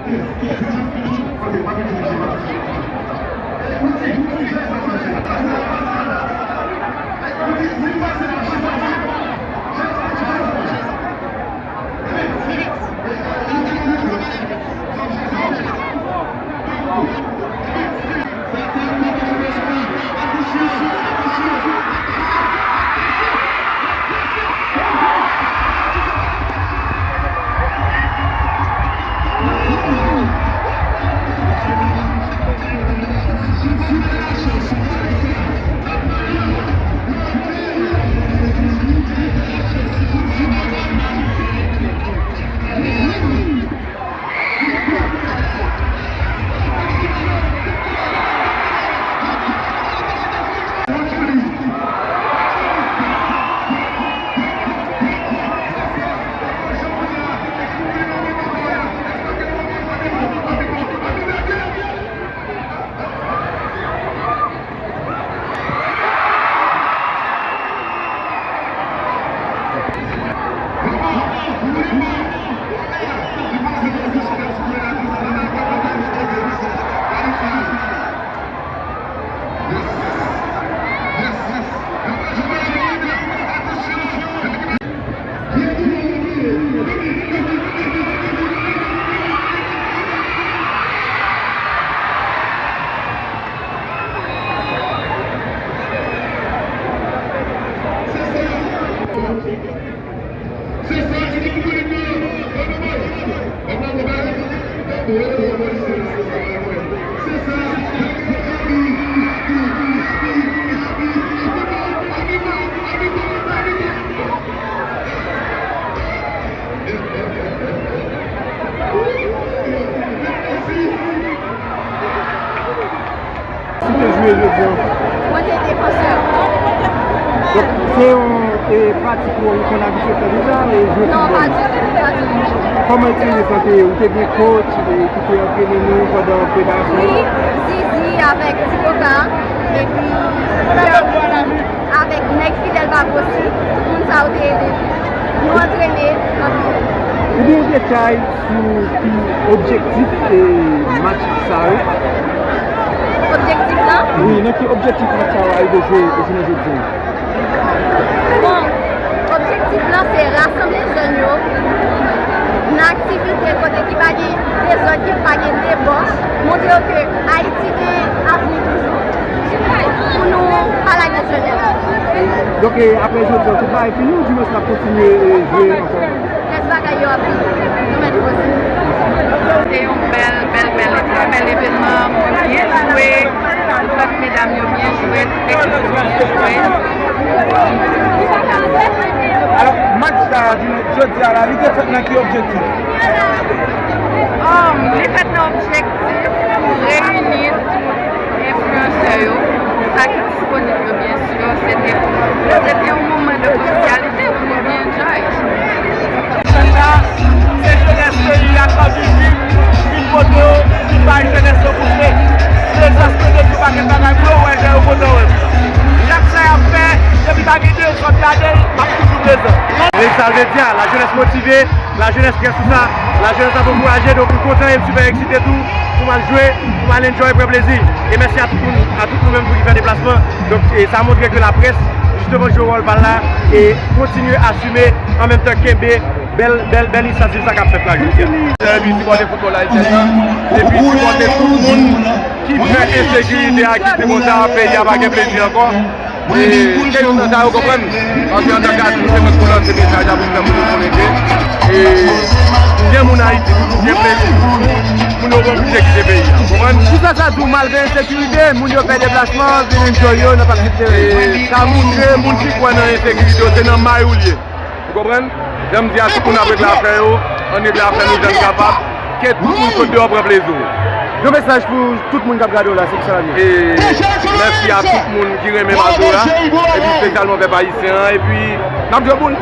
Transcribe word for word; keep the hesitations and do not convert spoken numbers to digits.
Ou te jwe jodi an? Mwen te defansè. Donk, se yon, e, pratik ou konn abitye fè deja, e, jwe foutbòl? Non, pa ditou, pa ditou. Kòman eksperyans lan te ye? Ou te gen coach, e, ki te antrene nou pandan preparasyon an? Wi, Zizi avèk Ti Koka, epi avèk nèg Fidèl Bab osi, tout moun sa yo te ede nou. Nou antrene anpil. Ou gen yon detay sou ki objektif, e, match sa yo? Objektif lan? Wi, nan ki objektif match sa yo arive jwe jounen jodi an? Bon, objektif lan se rasanble jèn yo nan aktivite kote ki pa gen dezòd, ki pa gen debòch, montre yo ke Ayiti gen avni toujou. Pou nou pa lage jènès. Donk, e, apre jodi an, tout bagay fini oudimwens n ap kontinye, e, jwe ankò? Rès bagay yo ap vini. Nou mèt poze. Se yon bèl, bèl, bèl, trè bèl evènman. Mwen byen jwe. Tout lòt medam yo byen jwe. Tout ekip yo byen jwe. Alò, match sa a, jodi a la, li te fèt nan ki objektif? Um, li fèt nan objektif pou reyini tout enfliyansè yo, sa ki disponib yo, byen si, se te, se te yon moman de konvivyalite pou nou byen enjoy. Sa, se jenès peyi a k ap viv, vin pote yo, vin bay jenès yo kouche. Prezans mwen te di yon pakèt bagay pou yo wè jan yo kontan wè m. Chak sa y ap fè, depi pa gen dezòd ladan l, m ap toujou prezan. E sa vle di a, lajenès motive, lajenès trè sou sa, lajenès ap ankouraje, donk m kontan e m sipè eksite tou pou m al jwe, pou m al enjoy, pran plezi. E mèsi a tout moun, a tout nou menm tou ki fè deplasman. Donk, e sa montre ke laprès, jisteman, jwe wòl pa l la e kontinye asime, an menm tan kenbe bèl, bèl, bèl inisyativ sa k ap fèt la jodi a. Epi sipòte foutbòl ayisyen an, epi sipòte tout moun ki fè ensekirite a kite konsa, peyi a pa gen plezi ankò. E ke yo nan sa yo konprann. Paske antanke atis, se mwen k pou lanse mesaj la pou fè moun yo konnen ke, e, gen moun Ayiti toujou gen plezi pou nou oblije kite peyi a. Konprann? Kisa sa di w malgre ensekirite, moun yo fè deplasman, vin enjoy yo nan Pak Sib Teren? E sa montre moun ki kwè nan ensekirite yo, se nan may ou l ye. Ou konprann? Jan m di a, tout moun ap regle afè yo, ann regle afè nou jan n kapab, ke tout moun sot deyò pran plezi w. Yon mesaj pou tout moun k ap gade w la, se kisa l ap ye? E mèsi a tout moun ki renmen Mazo la, epi espesyalman pèp ayisyen an, epi n ap jwe boul.